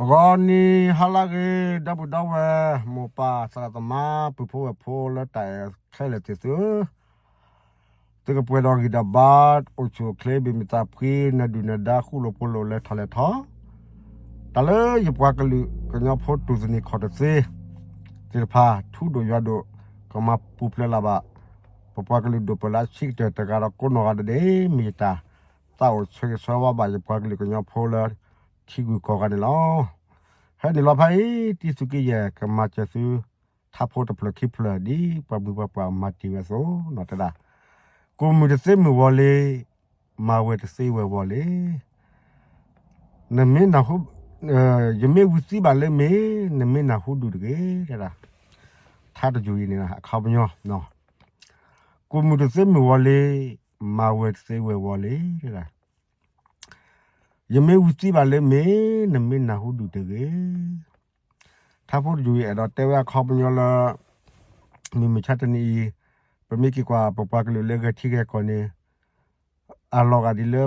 ဂီၤနံၤဟါလၢအဂ့ၤ ဒီပုၢ်ဒီဝဲၢ် မိၢ်ပၢ်သရၣ်သမါ ပုၢ်ဖိဝဲၢ်ဖိလၢတၢ်အဲၣ်ခဲလၢာ်သ့ၣ်သုဧၢ, သုကပှဲၤဒီးဂံၢ်ဒီးဘါ အိၣ်ဆူၣ်အိၣ်ချ့ ဘၣ်မုာ်သးဖှံ နၢၤဒုၣ်နၢၤဒါ ဃူလိာ်ဖိးလိာ် လဲၤထီၣ်လဲၤထီ, တၢ်လၢယပှၤကလုာ်ကညီဖိ တူၢ်သနံးခီၣ်တသ့သ့ၣ်တဖၣ် ထူဒိၣ်ယွၤဒိၣ် ကမၤပူၤဖျဲးလၢၤဘၣ် ပပှၤကလုာ်ဒိၣ်ပၢၢ်လၢအဆံးကတၢၢ်တဂၤဒီးကိးနီၢ်ဂၤဒဲးန့ၣ် မ့ၢ်ယတၢ်သးအိၣ်ဆၢဂ့ၤဆၢဝါဘၣ် ယပှၤကလုာ်ကညီဖိလၢ ထံဂုၤကီၢ်ဂၤန့ၣ်လီၤ. ဟဲနုာ်လီၤဖဲအံၤ တံၤသုးက့ယဲၢ် ကမၤစၢၤသု ထါဖိတဖျၢၣ်ခံဖျၢၣ် ဒ်ပှၤမုၢ်ပှၤပှၢ်မၤတ့ၢ်ဝဲအသိးနီၤ တဲဒၣ်, ကိၣ်မုၢ်တသ့မုၢ်ဂီၤလံ, မၤဝဲၤတသ့ဝဲၤဂီၤလံ, နမ့ၢ်နၢ်ဟူ, ယမ့ၢ်ဝံသံဘၣ်လၢမ့ၢ် နမ့ၢ်နၢ်ဟူဒုၣ်တဂ့ၤ တဲဒၣ်, ထါတယုၢ်အံၤန့ၣ် အခီပညီ, ကိၣ်မုၢ်တသ့မုၢ်ဂီၤလံ, မၤဝဲၤတသ့ဝဲၤဂီၤလံ တဲဒၣ်, ယမ့ၢ်ဝံသံဘၣ်လၢမ့ၢ် နမ့ၢ်နၢ်ဟူဒုၣ်တဂ့ၤ. ထါဖိတယုၢ်အံၤ အဲၣ်ဒိးတဲဝဲအခီပညီလၢ မုၢ်မဆါတနံၤအံၤ ပမ့ၢ်က့ၤကွၢ်ပပှၤကလုာ်လၢဂဲၤထံဂဲၤကီၢ်န့ၣ် အလီၤ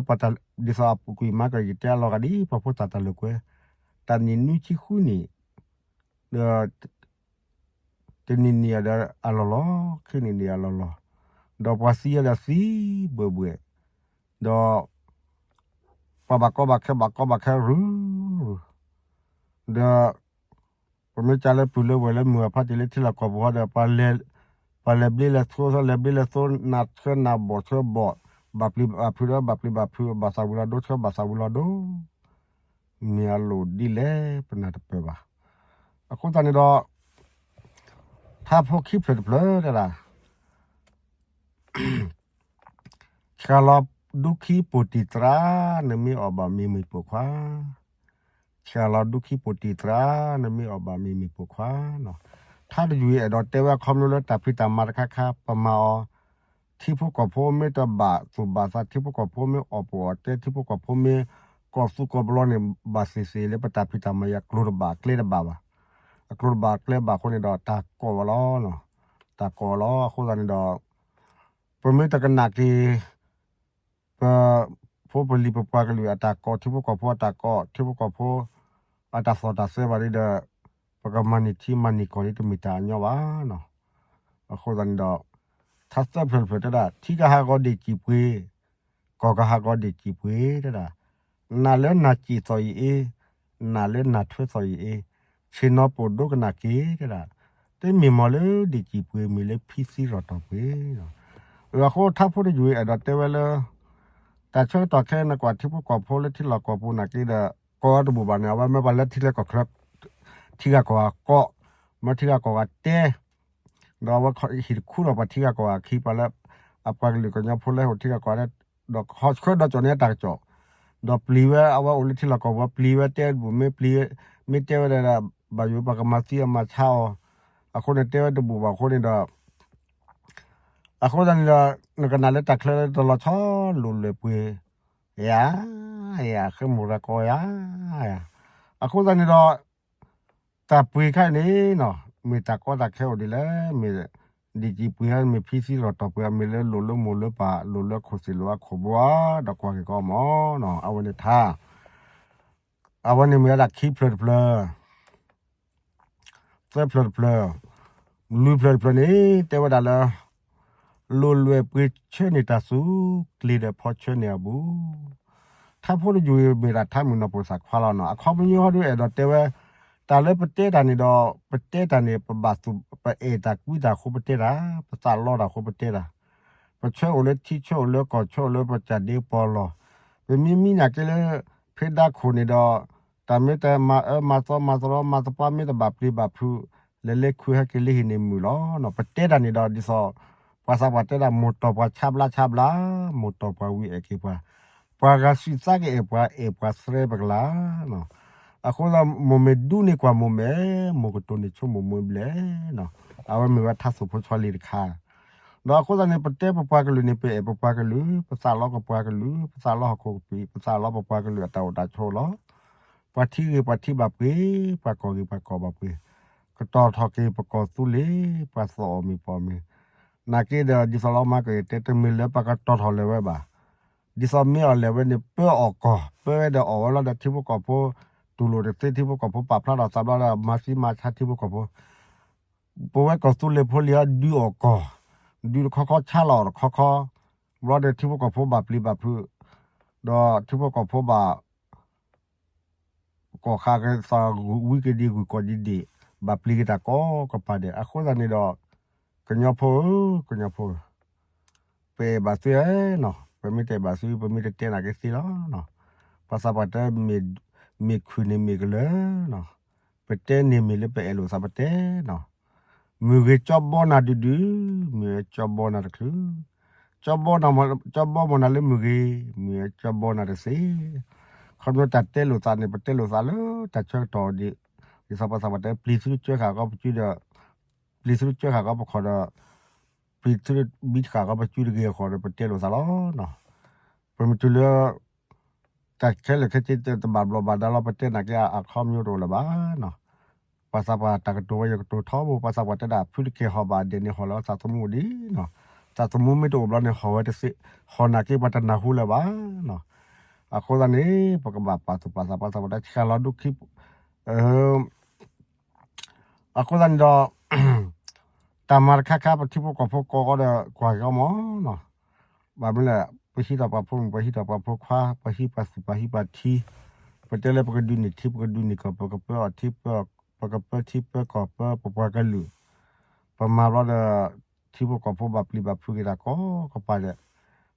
ဂာ်ဒ်လၢ ဒ်သိးအပူၤကွံာ်မၤကီး ယတဲအလီၤဂာ်ဒ် ပှၤဖိသၣ်တၢ်လိာ်ကွဲ တၢ်နံၣ်နွံဆံဃုနံၣ် ဒီး တနံၣ်နံၣ်ဒီးအလီၢ်လီၤ, ခံနံၣ်နံၣ်အလီၢ်လီၤ, ဒီးပှၤသံအီၤဒီးသံဘှဲၣ်ဘှဲၣ်, ဒီး ပှၤဘၣ်ကီဘၣ်ခဲ ဘၣ်ကီဘၣ်ခဲရုၢ်ရုၢ်, ဒီး ပမ့ၢ်ကၢလၢပုၢ်လၢဝဲၢ်လၢမုၢ်အဖါတံၢ်လၢထံလီၢ်ကီၢ်ပူၤဒီး ပှၤလဲၤဘျ့လဲၤသိ လဲၤဘျ့လဲၤသိ နးဆှၢနးဘီၣ်ဆှၢဘီၣ်, ဘၣ်ပျံၤဘၣ်ဖုးဒီးဘၣ်ပျံၤဘၣ်ဖုး, ဘၣ်သးဝံၤလီၤဒိဆှၢဘၣ်သးဝံၤလီၤဒိ မ့ၢ်အလိၣ်ဒ်လဲၣ် ပနၢ်တပၢၢ်ဘၣ်. အဃိသတးန့ၣ်ဒီး ထါဖိခံဖျၢၣ်တဖျၢၣ်တဲဒၣ်, ဆှၣ်လီၤဒူခံပိာ်တံၢ်သရၣ်, နမ့ၢ်အီၣ်ဘၣ်မ့ၤမ့ၢ်ပိာ်ခွါ, ဆှၣ်လီၤဒူခံပိာ်တံၢ်သရၣ်, နမ့ၢ်အီၣ်ဘၣ်မ့ၤမ့ၢ်ပိာ်ခွါနီၤ. ထါတယုၢ်အံၤ အဲၣ်ဒိးတဲဝဲအခီပညီလၢတၢ်ဖံးတၢ်မၤတခါခါ ပမၤအီၤ ထံဖိကီၢ်ဖိမ့ၢ်တဘၣ်သူၣ်ဘၣ်သး ထံဖိကီၢ်ဖိမ့ၢ်အီၣ်ပအိၣ်အတဲ ထံဖိကီၢ်ဖိမ့ၢ်ကီၢ်သူကီၢ်ပလီၢ်န့ၣ် ဘၣ်သ့ၣ်သ့ၣ်လၢပတၢ်ဖံးတၢ်မၤအံၤ အကျိၤတဘၣ်အကျဲတဘၣ်ဘၣ်. အကျိၤတဘၣ်အကျဲဘၣ်အဃိန့ၣ်ဒီး တၢ်ကိးဝဲလီၤ. တၢ်ကိးဝဲလီၤ. အဃိသတးန့ၣ်ဒီး ပမ့ၢ်တကနၣ်က့ၤ ပဖိပလံၤပပှၤကလုာ်အတၢ်ကိး ထံဖိကီၢ်ဖိအတၢ်ကိး ထံဖိကီၢ်ဖိအတၢ်သီၣ်တၢ်သဲဘၣ်ဒီး ပကမၤန့ၢ်ထံမၤန့ၢ်ကီၢ်ဒီး တမ့ၢ်တၢ်အညီဘၣ်နီၤ. အဃိသတးန့ၣ်ဒီး ထါသၢဖျၢၣ်တဖျၢၣ်တဲဒၣ် ထံကဟးဂီၤဒံၣ်စံၣ်ပှ့ၤ, ကီၢ်ကဟးဂီၤဒံၣ်စံၣ်ပှ့ၤတဲဒၣ်, နးလၢနၢ်စံၣ်သီၣ်အံၤအ့, နးလၢနၢ်ထွဲသီၣ်အံၤအ့, ဆ့ၣ်နီၤပိာ်ဒိကနၣ်က့ၤတဲဒၣ်, တမ့ၢ်မီၢ်လၢဒံၣ်စံၣ်ပှ့ၤ မ့ၢ်လၢဖံသံရီၣ်တီၢ်ပှ့ၤ. အဃိထါဖိတယုၢ်အံၤ အဲၣ်ဒိးတဲဝဲလၢ တၢ်ဆၢကတီၢ်ခဲအံၤ နကွၢ်ထံဖိကီၢ်ဖိလၢထံလီၢ်ကီၢ်ပူၤနာ်က့ဒီး ကိးဝဲတဘူၣ်ဘၣ်န့ၣ် အဝဲမၢပှၤလၢထံလၢကီၢ်ချၢ ထံဂၤကီၢ်ဂၤကိး, မၢထံဂၤကီၢ်ဂၤတဲ, ဒီးအဝဲဟံၣ်တခူဒီးပှၤထံဂၤကီၢ်ဂၤခံ ပှၤလၢအပှၤကလုာ်ကညီဖိလၢဟိထံဂၤကီၢ်ဂၤ ဒီးဟီၣ်ဆှၢဒီးကၠီၣ်န့ၢ်အတၢ်ကစီၣ်, ဒီးပျံၤဝဲ အဝဲအိၣ်လၢထံလီၢ်ကီၢ်ပူၤ ပျံၤဝဲတဲတဘူၣ် မ့ၢ်ပျံၤ, မ့ၢ်တဲဝဲဒၣ် ဘၣ်ယိၣ်ပှၤကမၤသံအမၤဆါအီၤ, အဃိန့ၣ် တဲဝဲတဘူၣ်ဘၣ်အဃိန့ၣ်ဒီး အဃိသတးန့ၣ်ဒီး နကနၣ်လၢတၢ်ချၢတလီၤဆီ လိၣ်လွဲၢ်ပှ့ၤ, ယၤ, ယၤ ဃ့မိၢ်ရၤကီယၤ, အဃိသတးန့ၣ်ဒီး တၢ်ပှ့ၤခါအံၤန့ၣ်နီၤ မ့ၢ်တၢ်ကီတၢ်ခဲအိၣ်ဒ်လဲၣ်, မ့ၢ်ဒံၣ်စံၣ်ပှ့ၤဧါ, မ့ၢ်ဖံသံရီၣ်တီၢ်ပှ့ၤဧါ, မ့ၢ်လၢလိၣ်လၢမိၢ်လၢပၢ် လိၣ်လၢခိၣ်သ့ၣ်လိၣ်အခိၣ်ဘိဧါ, ဒီးကွၢ်က့ၤကီမၢ်နီၤ, အဝဲန့ၣ်ထါ အဝဲန့ၣ်မ့ၢ်ဝဲဒၣ်ခံဖျၢၣ်တဖျၢၣ် သၢဖျၢၣ်တဖျၢၣ်, လွံၢ်ဖျၢၣ်တဖျၢၣ်န့ၣ် တဲဝဲဒၣ်လၢ လိၣ်လွဲၢ်ပှ့ၤဆၢန့ၢ်တၢ်ဆူ ကျ့ဒီးဖီဆၢန့ၢ်အဘူး, ထါဖိတယုၢ်အံၤမ့ၢ်ဒၣ်ထါမုၢ်နီၢ်ပိာ်သၣ်ခွါလီၤနီၤ, အခီပညီဟီဒုးအဲၣ်ဒိးတဲဝဲ တၢ်လၢပတဲတၢ်န့ၣ်ဒီး ပတဲတၢ်န့ၣ် ပဘၣ်သူၣ် ပအဲၣ်တၢ်ကွံတၢ်အဃိပတဲတၢ်, ပသးလီတၢ်အဃိပတဲတၢ်, ပဆၢအိၣ်လၢထံဆၢအိၣ်လၢကီၢ် ဆၢအိၣ်လၢပတၢ်ဒ့ပီၢ်လီၢ်, ပမ့ၢ်မံနာ်က့လၢ ဖဲဒါခိၣ်န့ၣ်ဒီး တၢ်မ့ၢ်တမၤအၢမၤသီမၤသရီမၤသပှၢ်မ့ၢ်တဘၣ်ပျံၤဘၣ်ဖုး လဲၤလဲၤခုးဟဲက့ၤလၢဟံၣ်န့ၣ်မုာ်လီၤ. ပတဲတၢ်န့ၣ်ဒီး ဒ်သိး ပှၤသးပှၢ်တဲဒၣ် မိၢ်တီၢ်ပှၤဆါဘျါဆါဘျါ, မိၢ်တီၢ်ပှၤဝံၤအဲၣ်က့ၤပှၤ, ပှၤဂၤစံးသးကအဲၣ်ပှၤ အဲၣ်ပှၤသရဲပကလၤ အဃိသတး မိၢ်မ့ၢ်ဒူန့ၢ်ကွၢ်မိၢ်မဲာ်, မိၢ်ကတိၤန့ၢ်ဆိမိၢ်မ့ၢ်ဘျဲၣ်, အဝဲမ့ၢ်ဝဲထါသိၣ်ဖိဆီလံၤတခါ, ဒီးအဃိသတးန့ၣ် ပတဲပပှၤကလုာ်န့ၣ် ပအဲၣ်ပပှၤကလုာ်, ပသးလီကပှၤကလုာ်, ပသးလီဟီၣ်ခိၣ်ကပံာ်, ပသးလီပပှၤကလုာ်အတၢ်အိၣ်တၢ်ဆိးလီၤ. ပှၤထံဂ့ၤပှၤထံဘၣ်ပှ့ၤ, ပှၤကီၢ်ဂ့ၤပှၤကီၢ်ဘၣ်ပှ့ၤ, ကတီၢ်ထီၣ်က့ၤပကီၢ်သူလ့ၤ, ပှၤသီၣ်အီၣ်မ့ၤပီၣ်မ့ၤ, နာ်က့ဒီး ဒ်သိးလီၤမၤက့ၤတဲ တမ့ၢ်လၢပှၤကတီၢ်ထီၣ်လဲၤဝဲဘၣ် ဒ်သိးမ့ၢ်အီၣ်လဲၤဝဲန့ၣ် ပၢအီၣ်ကီၢ် ပၢဝဲဒီးအီၣ်ဝဲလီၤဒီးထံဖိကီၢ်ဖိ, တူၢ်လိာ်တသ့ ထံဖိကီၢ်ဖိပာ်ဖျါထီၣ်သးဘျီဒီး မၤသံမၤဆါထံဖိကီၢ်ဖိ, ပဝဲကီၢ်သူလ့ၤဖိလံၤအီၤ ဒုးအီၣ်ကီၢ်, ဒုးတခီခီ ဆါလီၤအီၤတခီခီ, ဘျီဒီးထံဖိကီၢ်ဖိဘၣ်ပျံၤဘၣ်ဖုး, ဒီးထံဖိကီၢ်ဖိဘၣ် ကီၢ်ဃးကသး ဂုာ်ဝံကဒံ ဂုာ်ကီၢ်ဒံဒံး, ဘၣ်ပျံၤက့ၤတၢ်ကိးကပၤဒဲး. အဃိသတးန့ၣ်ဒီး ကညီဖိဧၢ, ကညီဖိဧၢ, ပအဲၣ်ဘၣ်သုဧါနီၤ, ပမ့ၢ်တအဲၣ်ဘၣ်သု ပမ့ၢ်တတဲနာ်က့ၤသ့လီၤနီၤ. ပှၤသးပှၢ်တဲ မ့ၢ်ခုၣ်န့ၣ်မ့ၢ်ကလၢာ်နီၤ, ပတဲန့ၣ်မ့ၢ်လၢပအဲၣ်လိာ်သးပတဲနီၤ. မုၢ်ဂ့ၤကၠီဘီနၤဒုးဒုး, မုၢ်ဂ့ၤကၠီဘီနၤတချုး, ကၠီဘီ, ကၠီဘီမ့ၢ်နၤလၢမုၢ်ဂ့ၤ, မုၢ်ဂ့ၤကၠီဘီနၤတသ့. ခီဖျိတၢ်တဲလိာ်သးန့ၣ် ပတဲလိာ်သးလၢတၢ်ဆၢကတီၢ်ဒ် ဒ်သိးပှၤသးပှၢ်တဲ ပျံၤသုတကၠၢဃာ်ကီပစုဒီး ပျံၤသုတကၠၢဃာ်ကီပခီၣ်ဒီး ပျံၤသုတဘံဃာ်ကီပစုတဂ့ၤအဃိဒီး ပတဲလိာ်သးလီၤနီၤ. ပမ့ၢ်တုၤလၢ တၢ်ခဲလၢာ်ခဲဆ့တဘၣ်ဘျီးဘၣ်ဒါလီၤ ပတဲနာ်က့ၤအခီပညီတအိၣ်လၢၤဘၣ်နီၤ. ပှၤသးပှၢ်တၢ်ကတိၤဝဲ ယကတိၤထီဘိ ပှၤသးပှၢ်တဲဒၣ် ဖုတကဲၢ်ဟီၣ်ဘၣ်ဒဲးန့ၣ် ဟီၣ်လၢသးသမူအိၣ်ဒံးနီၤ. သးသမူမ့ၢ်တအိၣ်ဘျီန့ၣ် ဟီၣ်ဝဲတသ့, ဟီၣ်နာ်က့ၤပှၤတနၢ်ဟူလၢၤဘၣ်နီၤ. အဃိသတးန့ၣ် ပကဘၣ်ပာ်သူၣ်ပာ်သး ပှၤသးပှၢ်တဲဆှၢလီၤဒိခံ အဃိသတးန့ၣ်ဒီး တၢ်မၤတခါခါ ပထံဖိကီၢ်ဖိကိးဃီဒီး ကွၢ်က့ၤအီၤမးနီၤ. ဘၣ်မနုၤလဲၣ် ပဟံးထီၣ်ပှၤဖိမုၣ် ပဟံးထီၣ်ပှၤဖိခွါ ပဟံးပှၤသူၣ်ပှၤဟံးပှၤထံ, ပတဲလၢပကဒုးန့ၢ်ထံ ပကဒုးန့ၢ်ကီၢ် ပကပၢအီၤထံ ပကပၢထံပၢကီၢ် ပၢပပှၤကလုာ်, ပမၤဘျီဒီး ထံဖိကီၢ်ဖိဘၣ်ပျံၤဘၣ်ဖုးက့ၤတၢ်ကိးကပၤဒဲး.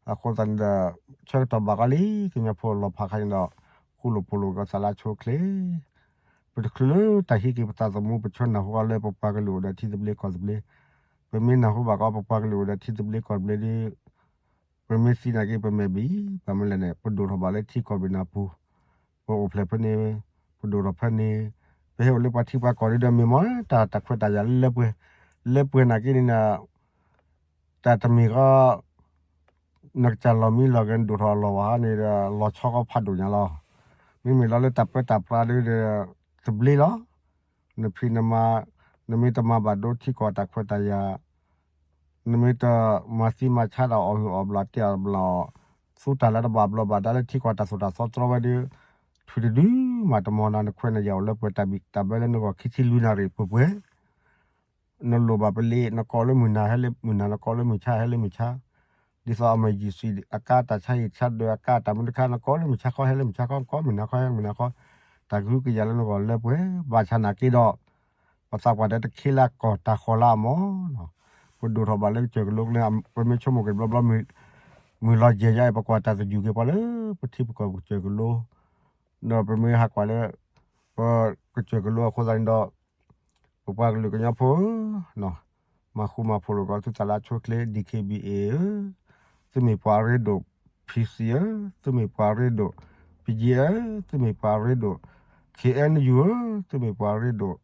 အဃိသတးန့ၣ်ဒီး ဆၢကတီၢ်ဘၣ်ကီလံ ကညီဖိလီၤဖးခါန့ၣ်ဒီး ဃူလိာ်ဖိးလိာ်က့ၤသးလၢအဆိအချ့ ပတချုးလၢတၢ်ဟံးက့ၤပသးသမူ ပဆၢနၢ်ဟူအီၤလၢပပှၤကလုာ်အိၣ်ဒီးထံသဘျ့ကီၢ်သဘျ့, ပမ့ၢ်နၢ်ဟူဘၣ်ကီးပပှၤကလုာ်အိၣ်ဒီးထံသဘျ့ကီၢ်သဘျ့ဒီး ပမ့ၢ်သံနာ်က့ၤပမဲာ်ဘၣ်, ဘၣ်မနုၤလဲၣ်န့ၣ် ပဒိၣ်ထီၣ်ဘၣ်လၢထံကီၢ်ဘ့ၣ်နၢ်ပူၤ, ပအိၣ်ဖျဲၣ်ဖဲန့ၣ်, ပဒိၣ်ထီၣ်ဖဲန့ၣ်, ပဟဲအိၣ်လၢပှၤထံပှၤကီၢ်ဒီး မ့ၢ်မ့ၢ်တၢ်တၢ်ခွဲးတၢ်ယာ်လၢလၢပှဲၤ, လၢပှဲၤနာ်က့န့ၣ် တၢ်တမ့ၢ်ဃီ နကစၢ်လီၢ်မံလီၢ်ဂဲၤ နဒိၣ်ထီၣ်လီၢ်ဝၤဟါန့ၣ်ဒီး လီၤဆီကီဖးဒိၣ်ညါလီၤ. မ့မ့ၢ်လီၤလၢတၢ်ပၢတၢ်ပြးဒီး သဘျ့လီၤ. နဖံးနမၤ, နမ့ၢ်တမၤဘၣ်ဒိထံကီၢ်တၢ်ခွဲးတၢ်ယာ်, နမ့ၢ်တမၤသံမၤဆါဒီးအီၣ်ဟုၣ်အီၣ်ဘျီတဲအီၣ်ဘျီ, သူတၢ်လၢတဘၣ်ဘျီးဘၣ်ဒါလၢထံကီၢ်တၢ်သိၣ်တၢ်သီတြီဝဲဒီး ထုးတဒုမးတမီၤနၤ နခွဲးနယာ်အိၣ်လၢပှဲၤတၢ်ဘံၣ်တၢ်ဘၢလၢနဂီၢ်ခံဆံလွံၢ်နၣ်ရံၣ်ပှဲၤပှဲၤ နလိၣ်ဘၣ်ပလ့ၤ နကိးလၢမုၢ်နၤဟဲလၢမုၢ်နၤ နကိးလၢမုၢ်ဆါဟဲလၢမုၢ်ဆါ, ဒ်သိးအမ့ၢ်ယံၤစံး အကါတၢ်ဆါဟံၣ်ဆါဒၢး အကါတၢ်မုၢ်တခါ နကိးလၢမုၢ်ဆါခီဟဲလၢမုၢ်ဆါခီ နကိးမုၢ်နၤခီဟဲလၢမုၢ်နၤခီ, တၢ်ကဟုကယာ်လၢနဂီၢ်လၢပှဲၤ ဘၣ်ဆၣ်နာ်က့ဒီး ပသးပှၢ်တဲတခ့လၢကီၢ်တၢ်ဃီၤလၢအမီၤ, ပဒိၣ်ထီၣ်ဘၣ်လၢကစၢၢ်ကလိကလၢ ပမ့ၢ်ဆိကမိၣ်က့ၤတဘျီဘျီ မုၢ်လီၤယဲၢ်ယါအံၤ ပကွၢ်တၢ်သယုၢ်က့ၤပှၤလၢ ပထံပကီၢ်ပကစၢၢ်ကလိ ဒီးပမ့ၢ်ဟးကွၢ်လၢ ပကစၢၢ်ကလိအဃိသတးန့ၣ်ဒီး ပပှၤကလုာ်ကညီဖိဧၢ, မၤဃူမၤဖိးလိာ်က့ၤသုသးလၢအဆိအချ့ ဒံၣ်ခ့ဘံၣ်အ့ၣ်ဧၢ, သုမ့ၢ်ပှၤရ့ဒိၣ် ဖံစံၣ်ဧၢ, သုမ့ၢ်ပှၤရ့ဒိၣ် ပယံၤဧၢ, သုမ့ၢ်ပှၤရ့ဒိၣ် ခ့ၣ်အဲၣ်ယူၣ်ဧၢ, သုမ့ၢ်ပှၤရ့ဒိၣ်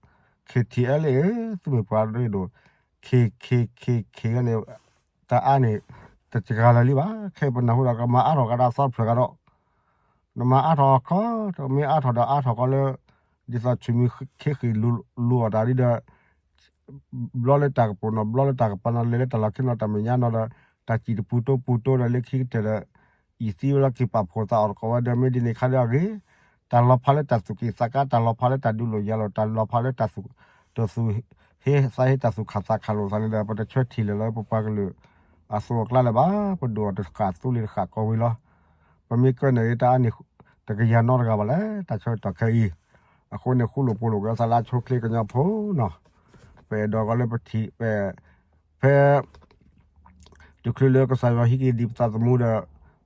ခ့ၣ်ထံၣ်အဲလ်အ့ၣ်ဧၢ, သုမ့ၢ်ပှၤရ့ဒိၣ် ခ့ၣ်ခ့ၣ်ခ့ၣ်ခ့ၣ်န့ၣ် တၢ်အါန့ၣ် တစှၤလၢၤလံဘၣ်. ခဲအံၤပနၢ်ဟူဒီးကမၤအါထီၣ်ကဒီးသီဖျၢၣ်ကဒီး နမၤအါထီၣ်ခီ, မ့ၢ်အါထီၣ်ဒီးအါထီၣ်ကီးလၢ ဒ်သိးဆူၣ်မုၢ်ခ့ဃံးလူၤအီၣ်တၢ်ဒ်ဒီး ဘျီလၢတၢ်ကပိာ်နီၤ ဘျီလၢတၢ်ကပၤနီၤ လဲၤလၢတၢ်လီၢ်ခံနီၤ တၢ်မဲာ်ညါနီၤဒီး တၢ်စံၣ်တပူၤတိပူၤတိဒီးလၢခံကတၢၢ်ဒီး အံၤသံဝဲလီၤက့ၤပာ်ဖှိၣ်သးအီၣ်တကိးဝဲဒီး မ့ၢ်ဒ်န့ၣ်ခါဒီးအဂ့ၤ, တၢ်လီၤဖးလၢတၢ်သူၣ်က့ၣ်သးကါ တၢ်လီၤဖးလၢတၢ်ဒုးလိာ်ယၤလိာ် တၢ်လီၤဖးလၢတၢ်သူၣ် တၢ်သူၣ်ဟ့သးဟ့တၢ်သူၣ်ခၣ်သးခၣ်လိာ်သးန့ၣ်ဒီး ပတဆၢထံၣ်လၢၤလၢပပှၤကလုာ် အသိးအကျါလၢၤဘၣ်. ပဒိၣ်အီၤတဃာ်သူလ့ၤတဃာ်ကီၢ်ဝံၤလီၤ. ပမ့ၢ်ကၢန့ၣ်တၢ်အါန့ၣ် တကယၤနီတဂၤဘၣ်လဲၣ် တၢ်ဆၢကတီၢ်ခဲအံၤ, အဃိန့ၣ် ဃူလိာ်ဖိးလိာ်က့ၤသးလၢအဆိအချ့ကညီဖိနီၤ, ပအဲၣ်ဒိးကီးလၢပထံၣ် ပ ဖဲ တချုးလၢကစၢ်ယွၤဟံးက့ၤဒံးပသးသမူဒီး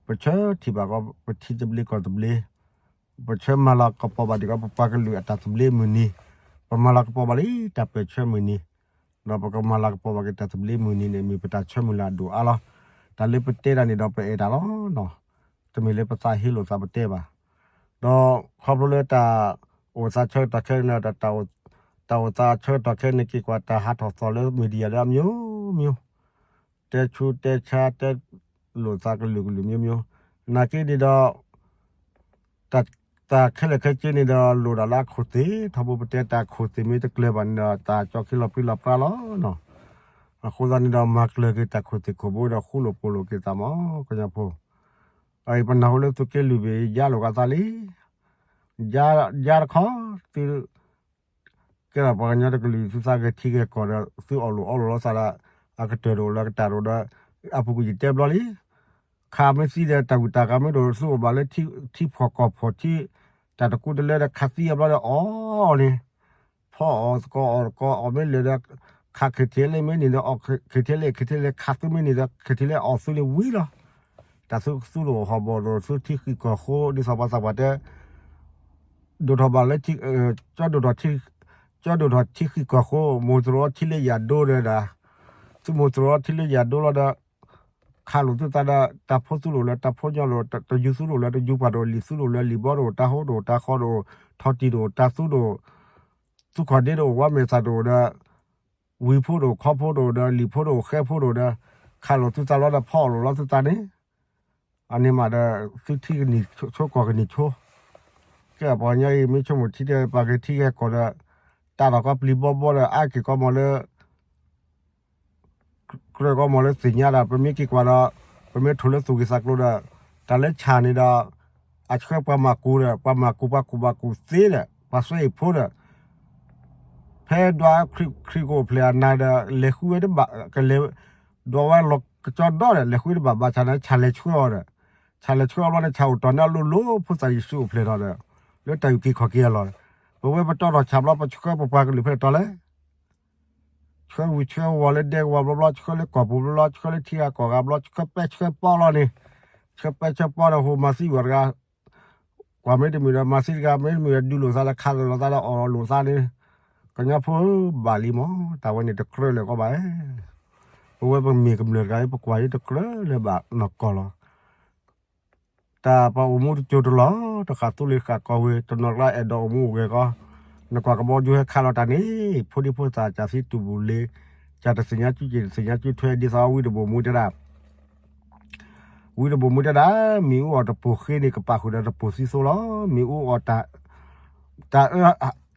ပဆၢထံၣ်ဘၣ်ကီး ပထံသဘျ့ကီၢ်သဘျ့, ပဆၢမၤလၤကပီၤဘၣ်ဒံးကီး ပပှၤကလုာ်အတၢ်သဘျ့မုၢ်နံၤ, ပမၤလၤကပီၤဘၣ်လံတၢ်ပၢၢ်ဆၢမုၢ်နံၤ, ဒီးပကမၤလၤကပီၤဘၣ်က့ၤတၢ်သဘျ့မုၢ်နံၤန့ၣ် မ့ၢ်ပတၢ်ဆၢမုၢ်လၢ်အဒိၣ်အါလီၤ. တၢ်လၢပတဲတၢ်န့ၣ်ဒီးပအဲၣ်တၢ်လီၤ. တမ့ၢ်လၢပသးဟ့လိာ်သးပတဲဘၣ်. ဒီးခီဖျိလၢတၢ်အိၣ်သးဆၢကတီၢ်ခဲအံၤန့ၣ်ဒီး တၢ်အိၣ်သးဆၢကတီၢ်ခဲအံၤန့ၣ် က့ၤကွၢ်တၢ်ဟးထီၣ်သီၣ်လၢ media လၢအမျိုးမျိုး, တဲဆူတဲဆါ တဲလိာ်သးကလုာ်ကလုာ်မျိုးမျိုး, နာ်က့ဒ်ဒီး တၢ်ခဲလၢာ်ခဲဆ့န့ၣ်ဒီး လိၣ်ဒၣ်လၢအခိၣ်သ့ၣ်ထီဘိ ပတဲတၢ်ခိၣ်သ့ၣ်မ့ၢ်တကျၢၤဘၣ်န့ၣ်ဒီး တၢ်ကၠီခံလီၤပြံလီၤပြါလီၤ. အဃိသတးန့ၣ်ဒီး မၤကျၢၤက့ၤတၢ်ခိၣ်သ့ၣ်ခိၣ်ဘိဒီး ဃူလိာ်ဖိးလိာ်က့ၤသးမး ကညီဖိ, အအံၤပနၢ်ဟူလၢသုးက့လွံၢ်ဘ့ၣ်ယါလိာ်ကသးလံ. ယါတခီ သု ကဲဒီးပှၤကညီတကလုာ် သုသးဂဲၤထံဂဲၤကီၢ်ဒီး သုအီၣ်လိာ်အီလိာ်လိာ်သးဒီး အကတၢၢ်တအိၣ်လၢအကတၢၢ်တအိၣ်ဒီး အပူၤကွံာ်ယတဲဘျီလံ. ခးမ့ၢ်သံဒီး တၢ်ဂုၤတၢ်ဂၤမ့ၢ်တအိၣ် သုအိၣ်ဘၣ်လၢထံဖှီၣ်ကီၢ်ဖှီၣ်ထံ တၢ်တကူတလၢဒီး ခးသံအဘျီဒီးအီၣ်န့ၣ် ဖီအီၣ်သကိးအီၣ်သကိး အီၣ်မ့ၢ်လၢာ်ဒီး ခး ခ့ထံလ့ မ့ၢ်န့ၢ်ဒီးအီၣ် ခ့ထံလ့ ခ့ထံလ့ ခးသုမ့ၢ်န့ၢ်ဒီး ခ့ထံလ့အီၣ်သုန့ၣ်ဝံၤလီၤ. တၢ်သုသူတအိၣ်ဟီၣ်ဘီၣ်တအိၣ် သုထံဃံးကီၢ်ဃိ ဒ်သိးပှၤသးပှၢ်တဲ ဒိၣ်ထီၣ်ဘၣ်လၢ ကၠီဒိၣ်ထီၣ်ထံဃံးကီၢ်ဃိ မိၢ်သရိာ်ထံလၢယၤဒိဒီးဒၣ် သုမိၢ်သရိာ်ထံလၢယၤဒိလီၤဒီး ခးလိာ်သုသးဒီး တၢ်ဖိသူတအိၣ်လၢတၢ်ဖိညီတအိၣ် တယူၤသူတအိၣ်လၢတယူၤပှၢ်တအိၣ် လံာ်သူတအိၣ်လၢလံာ်ဘီတအိၣ် တၢ်ဟိတအိၣ် တၢ်ဃီတအိၣ် ထီၣ်တံၢ်တအိၣ် တၢ်သူတအိၣ် သူခီၣ်ဒ့တအိၣ် ဝါမဲာ်သၣ်တအိၣ်ဒီး ဝံၤဖိတအိၣ် ခီဖိတအိၣ်ဒီး လံာ်ဖိတအိၣ် ဃဲဖိတအိၣ်ဒီး ခးလိာ်သုသးလီၤဒီး ဖီအီၣ်လိာ်လီၤသုသးန့ၣ် အန့ၣ်မးဒီး သုထံကနံၣ်ဆိကီၢ်ကနံၣ်ဆိ ကဲပှၤကညီအံၤ မ့ၢ်ဆိကမိၣ်ထံဒီး ပှၤဂဲၤထံဂဲၤကီၢ်ဒီး တၢ်ထီၣ်ကီပျံၤဘီဘီဒီး အါက့ၤကီမီၤလၢ ကြၢးကီမီၤလၢသ့ၣ်ညါဒီး ပမ့ၢ်က့ၤကွၢ်ဒီး ပမ့ၢ်ထိၣ်လၢသူၣ်ဂ့ၤသးကျိၤဒီး တၢ်လၢဆၣ်န့ၣ်ဒီး အဆှၢပှၤမၤကူၣ်ဒီး ပှၤမၤကူၣ် ပှၤကူၣ်ဘၣ်ကူၣ်သ့ဒီး ပှၤစွဲအ့ၣ်ဖိဒီး ဖဲဒွးခရံာ်ကအိၣ်ဖျဲၣ်အနၤဒီး လဲၤဃုဝဲတဘၣ် ကလဲၤ ဒွးဝဲလီၤကကၠီဒီဒီး လဲၤဃုတဘၣ်ဘၣ်ဆၣ်န့ၣ် ဆၣ်လဲၤဆှၢအီၤဒီး ဆၣ်လဲၤဆှၢအီၤဘျီန့ၣ် ဆၣ်အိၣ်တီၢ်န့ၢ်အလိၤလိၤ ဖိသၣ်ယ့ၣ်ၡူးအိၣ်ဖျဲၣ်ထီၣ်ဒီး လၢတၢ်အုၣ်က့ၤခီၣ်က့ၤအလီၢ် ပဝဲပတီၢ်ထီၣ်ဆၣ်ဘျီ ပဆှၢပပှၤကလုာ်ဖဲလဲၣ်တီၤလဲၣ် ဆှၢဝံၤဆှၢဝီၤလၢဒဲကဝီၤဘျီဘျီ ဆှၢလၢကီၢ်ပူၤဘျီဘျီ ဆှၢလၢထံဂၤကီၢ်ဂၤဘျီ ဆှၢပဲဆှၢပီလီၤန့ၣ် ဆှၢပဲဆှၢပီဒီး ဟိၣ်မၤသံဝဲတဂၤ ကွၢ်မ့ၢ်တမုာ်ဒီး မၤသံတဂၤ မ့ၢ်တမုာ်ဒီး ဒုးလိာ်သးဒီး ခးလိာ်သးဒီး အီၣ်လိာ်သးန့ၣ် ကညီဖိဘၣ်လံ မ့ၢ်တၢ်ဝဲန့ၣ် တကြၢးလၢၤကီးဘၣ် ပဝဲပမ့ၢ်ကမျၢၢ်တဂၤအံၤ ပကွၢ်အံၤတကြၢးလၢၤဘၣ်နီၢ်ကီၢ်လီၤ. တၢ်ပှၤအိၣ်မူတစိၤတလီၢ် တဃၣ်သူလ့ၤဃၣ်ကီၢ်ဝ့ၤ တနီၤကျါအဲၣ်ဒိးအိၣ်မူအိၣ်ဂဲၤကီး နကွၢ်ကဘီယူၤဟဲခးလီၤတၢ်န့ၣ် ဖိဒံဖိသၣ် ကၢ်သံတူၢ်ဘူၣ်လ့ၤ ကၢ်တသ့ၣ်ညါကၠူကၠ့ၣ် တသ့ၣ်ညါကၠူထွဲ ဒ်သိးဝံတဘိၣ်မူတဲဒၣ် ဝံတဘိၣ်မူတဲဒၣ် မ့ၣ်အူအီၣ်တပိၢ်ဃ့န့ၣ် ကပာ်ဃုာ်ဒီးတပိၢ်သံသိလီၤ. မ့ၣ်အူအီၣ် တၢ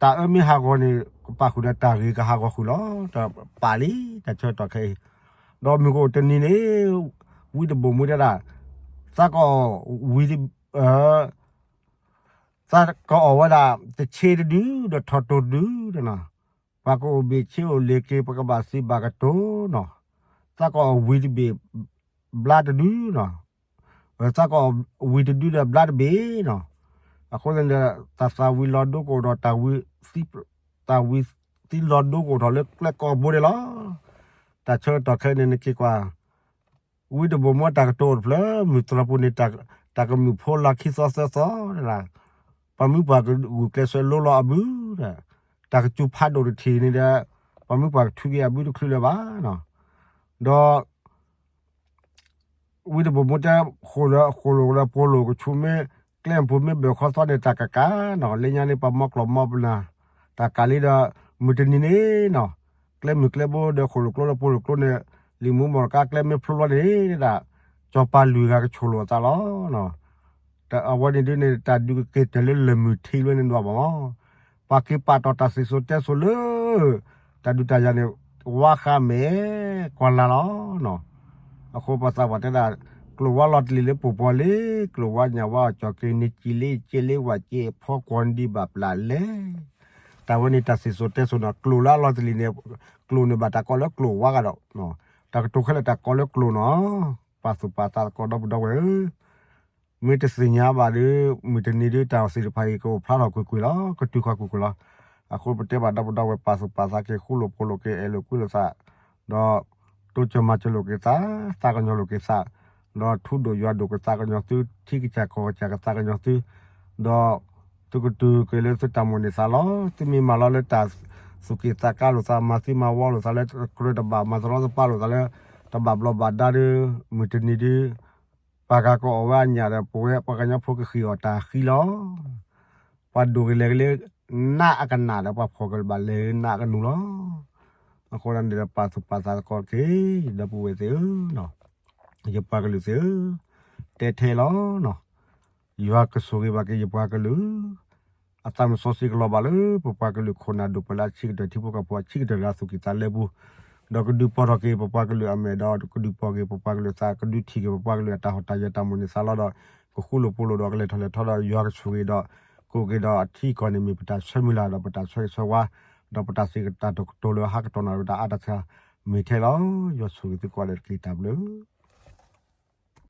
်အၢမ့ၢ်ဟးဂီၤန့ၣ် ကပာ်ဃုာ်ဒီးတၢ်ဂ့ၤကဟးဂီၤဃုာ်လီၤ. တပာ်လံ တၢ်ဆၢကတီၢ်ခဲအံၤ ဒီးမုၢ်ကအိၣ်တနံၤန့ၣ် ဝံတဘိၣ်မူတဲဒၣ် သးကအီၣ်ဝံၤ သးကအီၣ်ဝဲဒၣ် တဆ့တဒု ဒီးထီၣ်တိၢ်တဒုနီၤ, ပှၤကအိၣ်ဘ့ၣ်ဆ့အိၣ်လ့ၤက့ၤ ပကဘၣ်သံဘၣ်ကတိၤနီၤ, သးကအီၣ်ဝံၤတဘ့ၣ် ဘျါတဒုနီၤ, သးကအီၣ်ဝံၤတဒုဒီးဘျါတဘ့ၣ်နီၤ, အဃိသတးန့ၣ်ဒီး တၢ်သၣ်ဝံၤလီၤဒိကအိၣ်ထီၣ် တၢ်ဝံၤ တၢ်ဝံၤသံလီၤဒိကအိၣ်ထီၣ်လၢကျဲကိးဘိဒဲးလီၤ. တၢ်ဆၢကတီၢ်ခဲအံၤန့ၣ် နက့ၤကွၢ် ဝံတဘိၣ်မူတၢ်ကတိၤအိၣ်တဖျၢၣ် မုၢ်တြီၢ်ပူၤန့ၣ် တၢ်ကမုာ်ဖိလါခံသီသၢသီဒၣ်, ပှၤမုၢ်ပှၢ်ကဂုာ်ကျဲးစၢးလိလီၤအဘုဒီး တၢ်ကစူၤဖးဒိၣ်တထံၣ်န့ၣ်ဒီး ပှၤမုၢ်ပှၢ်ကထုးက့ၤအဘုတချုးလၢၤဘၣ်နီၤ, ဒီး ဝံတဘိၣ်မူတဲ ဃိၣ်ဒီးဃိၣ်လိာ်ဒီးပိာ်လိာ်ကဆူၣ်မ့ၢ် ကျဲမုၢ်ပူၤမ့ၢ်ဘၢၣ်ခီသီန့ၣ် တၢ်ကကးနီၤ, လၢညါန့ၣ် ပှၤမီကျီၢ်မီပနၢ် တၢ်ကးလံဒီး မုၢ်တနံၤန့ၣ်နီၤ, ကျဲမုၢ်ကျဲဘိဒီးဃိၣ်လိာ်ကျိဒီးပိာ်လိာ်ကျိန့ၣ် လံာ်မူမီၢ်တကါကျဲမ့ၢ်ဖျိလီၤန့ၣ်ဒၣ် စီၤပၤလွံၢ်ဂၤကဆိၣ်လိာ်အသးလီၤ. အဝဲန့ၣ်ဒ်န့ၣ် တၢ်ဒုးကက့ၤတၢၢ်လၢလၢၢ်မုၢ်ထံးဝဲန့ၣ်ဒွးဘၣ်မီၢ်, ပှၤက့ၤပာ်တီၢ်တၢ်စံၣ်စိၤတဲစိၤလၢ တၢ်ဒုးတၢ်ယၤန့ၣ် ဝါဃးမဲာ်ကွၢ်လၢ်လီၤနီၤ. အဃိပှၤသးပှၢ်တဲဒၣ် ကျိာ်ဝါလီၤတလံၤလၢပှိၢ်ပှီၢ်လံ, ကျိာ်ဝါညၣ်ဝါအီၣ်ကၠီၣ်က့ၤ နကၠံလ့ကၠ့လ့ဝၣ်ကၠ့ဖီကွီၤဒံးဘၣ်ပျၢ်လဲၣ်. တၢ်ဝဲန့ၣ်တၢ်စံၣ်စိၤတဲစိၤနီၤ, ကျိာ်လၢအလီၤတလံၤန့ၣ် ကျိာ်န့ၣ်ဘၣ်တၢ်ကိးလၢကျိာ်ဝါကဒီး, တၢ်ကတိၤခဲလၢာ်တၢ်ကိးလၢကျိာ်နီၤ. ပာ်သူၣ်ပာ်သးသကိးဒီပုၢ်ဒီဝဲၢ်ဧၢ မ့ၢ်တသ့ၣ်ညါဘၣ်ဒီး မုၢ်တနံၤဒုး တၢ်အိၣ်သ့ၣ်တဖၣ်အံၤ ကအိၣ်ဖျါထီၣ်ကွ့ၢ်ကွ့ၢ်လီၤ, ကတုၤဃီကွ့ၢ်ကွ့ၢ်လီၤ. အဃိပတဲဘၣ်ဒီပုၢ်ဒီဝဲၢ် ပာ်သူၣ်ပာ်သးက့ၤ ဃူလိာ်ဖိးလိာ်က့ၤ အဲၣ်လိာ်ကွံလိာ်သး, ဒီးတိစၢၤမၤစၢၤလိာ်က့ၤသး, သးကညီၤလိာ်က့ၤသး, ဒီးထူဒိၣ်ယွၤဒိၣ်ကသးကညီၤသု, ထံကစၢ်ကီၢ်ကစၢ်ကသးကညီၤသု, ဒီးသုကတုၤက့ၤလၢသုတၢ်မိၣ်န့ၢ်သးလီၤ. သုမ့ၢ်မၤလီၤလၢတၢ်သူၣ်က့ၣ်သးကါလိာ်သး, မၤသံမၤဝီလိာ်သးလၢကြၢးတဘၣ်, မၤသရီသပၢလိာ်သးလၢတဘၣ်ဘျီးဘၣ်ဒါဒီး မုၢ်တနံၤဒုး ပှၤဂၤကအီၣ်ဝဲအညၣ်ဒီး ပဝဲပှၤကညီဖိကဃ့ၢ်အီၣ်တၢ်ဃံလီၤ. ပှၤဒိၣ်ကလဲၤကလၢနးအကနၣ်ဒီး ပှၤဖှီၣ်ကဘၣ်လဲၤနးအကနူၤလီၤ. အဃိန့ၣ်ဒီး ပာ်သူၣ်ပာ်သးသကိးတက့ၢ် ဒီပုၢ်ဝဲၢ်သ့ၣ်ဧၢ, ယပှၤကလုာ်သ့ၣ်ဧၢ, တဲထဲလီၤ. ယွၤကဆိၣ်ဂ့ၤဘၣ်က့ၤယပှၤကလုာ် အသးမုၢ်စီဆှံကလီၤဘၣ်လၢ ပပှၤကလုာ်ခိၣ်နၢ်ဒိၣ်ပှၤလၢအဆံးကတၢၢ် ထံဖိကီၢ်ဖိအဆံးကတၢၢ်လၢအသူၣ်ကံၢ်သးလဲပူၤ, ဒီးကဒုးပီၢ်ထီၣ်က့ၤပပှၤကလုာ်အမဲာ်ဒီး ကဒုးပီၢ်က့ၤပပှၤကလုာ်အသး, ကဒုးထံၣ်က့ၤပပှၤကလုာ်အတၢ်ဟီၣ်တၢ်ယၢၤတၢ်မိၣ်န့ၢ်သးလီၤဒီး ကဃူလိာ်ဖိးလိာ်ဒီးကလဲၤထီၣ်လဲၤထီဒီး ယွၤကဆိၣ်ဂ့ၤဒီး ကိးက့ၤဒီးအထံအကီၢ်န့ၣ် မ့ၢ်ပတၢ်ဆၢမုၢ်လၢ်ဒီးပတၢ်ဆၢဂ့ၤဆၢဝါ, ဒီးပတၢ်စံးတၢ်ကတိၤလၢဟးကတီၢ်နၣ်ရံၣ်ဝဲဒၣ်အါတၢ်ဆၢ မ့ၢ်ထဲလီၤ. ယွၤဆိၣ်ဂ့ၤသုကိးဂၤဒဲးတက့ၢ်. တၢ်ဘျုး